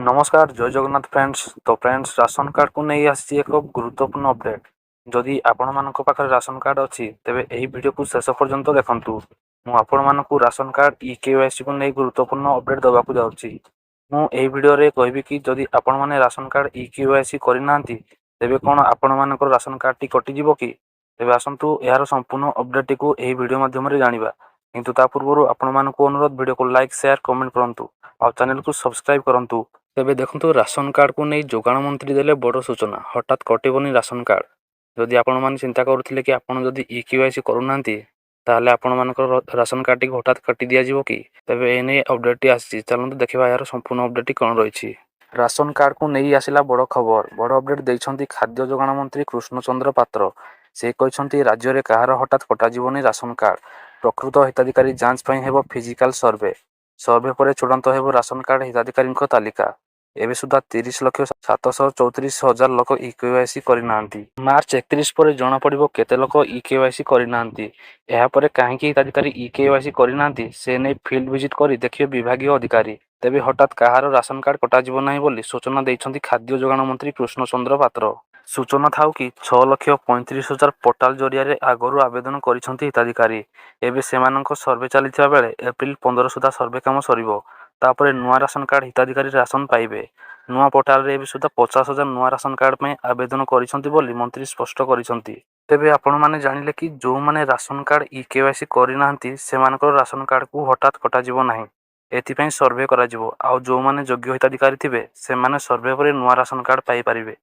ନମସ୍କାର, ଜୟ ଜଗନ୍ନାଥ ଫ୍ରେଣ୍ଡସ୍। ତ friends, ration କାର୍ଡ଼କୁ ନେଇ ଆସିଛି ଏକ ଗୁରୁତ୍ୱପୂର୍ଣ୍ଣ ଅପଡ଼େଟ୍। ଯଦି ଆପଣମାନଙ୍କ ପାଖରେ ରାସନ କାର୍ଡ଼ ଅଛି, ତେବେ ଏହି ଭିଡ଼ିଓକୁ ଶେଷ ପର୍ଯ୍ୟନ୍ତ ଦେଖନ୍ତୁ। ମୁଁ ଆପଣମାନଙ୍କୁ ରାସନ କାର୍ଡ଼ ଇ କେୱାଇସିକୁ ନେଇ ଗୁରୁତ୍ୱପୂର୍ଣ୍ଣ ଅପଡ଼େଟ୍ ଦେବାକୁ ଯାଉଛି। ମୁଁ ଏହି ଭିଡ଼ିଓରେ କହିବି କି ଯଦି ଆପଣମାନେ ରାସନ କାର୍ଡ଼ ଇ କେୱାଇସି କରିନାହାନ୍ତି, ତେବେ କ'ଣ ଆପଣମାନଙ୍କର ରାସନ କାର୍ଡ଼ଟି କଟିଯିବ କି? ତେବେ ଆସନ୍ତୁ, ଏହାର ସମ୍ପୂର୍ଣ୍ଣ ଅପଡ଼େଟ୍ଟିକୁ ଏହି ଭିଡ଼ିଓ ମାଧ୍ୟମରେ ଜାଣିବା। କିନ୍ତୁ ତା ପୂର୍ବରୁ ଆପଣମାନଙ୍କୁ ଅନୁରୋଧ, ଭିଡ଼ିଓକୁ ଲାଇକ୍, ସେୟାର, କମେଣ୍ଟ କରନ୍ତୁ ଆଉ ଚ୍ୟାନେଲକୁ ସବସ୍କ୍ରାଇବ୍ କରନ୍ତୁ। ତେବେ ଦେଖନ୍ତୁ, ରାସନ କାର୍ଡ଼କୁ ନେଇ ଯୋଗାଣ ମନ୍ତ୍ରୀ ଦେଲେ ବଡ଼ ସୂଚନା, ହଠାତ୍ କଟିବନି ରାସନ କାର୍ଡ଼। ଯଦି ଆପଣମାନେ ଚିନ୍ତା କରୁଥିଲେ କି ଆପଣ ଯଦି ଇ କେୱାଇସି କରୁନାହାନ୍ତି, ତାହେଲେ ଆପଣମାନଙ୍କର ରାସନ କାର୍ଡ଼ଟିକୁ ହଠାତ୍ କାଟି ଦିଆଯିବ କି, ତେବେ ଏ ନେଇ ଅପଡ଼େଟ୍ଟି ଆସିଛି। ଚାଲନ୍ତୁ ଦେଖିବା, ଏହାର ସମ୍ପୂର୍ଣ୍ଣ ଅପଡ଼େଟ୍ଟି କ'ଣ ରହିଛି। ରାସନ କାର୍ଡ଼କୁ ନେଇ ଆସିଲା ବଡ଼ ଖବର। ବଡ଼ ଅପଡ଼େଟ୍ ଦେଇଛନ୍ତି ଖାଦ୍ୟ ଯୋଗାଣ ମନ୍ତ୍ରୀ କୃଷ୍ଣଚନ୍ଦ୍ର ପାତ୍ର। ସେ କହିଛନ୍ତି, ରାଜ୍ୟରେ କାହାର ହଠାତ୍ କଟାଯିବନି ରାସନ କାର୍ଡ଼। ପ୍ରକୃତ ହିତାଧିକାରୀ ଯାଞ୍ଚ ପାଇଁ ହେବ ଫିଜିକାଲ ସର୍ଭେ। ସର୍ଭେ ପରେ ଚୂଡ଼ାନ୍ତ ହେବ ରାସନ କାର୍ଡ଼ ହିତାଧିକାରୀଙ୍କ ତାଲିକା। ଏବେ ସୁଦ୍ଧା 30,734,000 ଲୋକ ଇ କେୱାଇସି କରିନାହାନ୍ତି। ମାର୍ଚ୍ଚ 31 ପରେ ଜଣାପଡ଼ିବ କେତେ ଲୋକ ଇ କେୱାଇସି କରିନାହାନ୍ତି। ଏହାପରେ କାହିଁକି ହିତାଧିକାରୀ ଇ କେୱାଇସି କରିନାହାନ୍ତି, ସେ ନେଇ ଫିଲ୍ଡ ଭିଜିଟ୍ କରି ଦେଖିବେ ବିଭାଗୀୟ ଅଧିକାରୀ। ତେବେ ହଠାତ୍ କାହାର ରାସନ କାର୍ଡ଼ କଟାଯିବ ନାହିଁ ବୋଲି ସୂଚନା ଦେଇଛନ୍ତି ଖାଦ୍ୟ ଯୋଗାଣ ମନ୍ତ୍ରୀ କୃଷ୍ଣଚନ୍ଦ୍ର ପାତ୍ର। ସୂଚନା ଥାଉ କି, 6,35,000 ପୋର୍ଟାଲ ଜରିଆରେ ଆଗରୁ ଆବେଦନ କରିଛନ୍ତି ହିତାଧିକାରୀ। ଏବେ ସେମାନଙ୍କ ସର୍ଭେ ଚାଲିଥିବା ବେଳେ ଏପ୍ରିଲ 15 ସୁଦ୍ଧା ସର୍ଭେ କାମ ସରିବ। ତାପରେ ନୂଆ ରାସନ କାର୍ଡ଼ ହିତାଧିକାରୀ ରାସନ ପାଇବେ। ନୂଆ ପୋର୍ଟାଲରେ ଏବେ ସୁଦ୍ଧା 50,000 ନୂଆ ରାସନ କାର୍ଡ଼ ପାଇଁ ଆବେଦନ କରିଛନ୍ତି ବୋଲି ମନ୍ତ୍ରୀ ସ୍ପଷ୍ଟ କରିଛନ୍ତି। ତେବେ ଆପଣମାନେ ଜାଣିଲେ କି ଯେଉଁମାନେ ରାସନ କାର୍ଡ଼ ଇ କେୱାଇସି କରିନାହାନ୍ତି, ସେମାନଙ୍କର ରାସନ କାର୍ଡ଼କୁ ହଠାତ୍ କଟାଯିବ ନାହିଁ। ଏଥିପାଇଁ ସର୍ଭେ କରାଯିବ। ଆଉ ଯେଉଁମାନେ ଯୋଗ୍ୟ ହିତାଧିକାରୀ ଥିବେ, ସେମାନେ ସର୍ଭେ ପରେ ନୂଆ ରାସନ କାର୍ଡ଼ ପାଇପାରିବେ।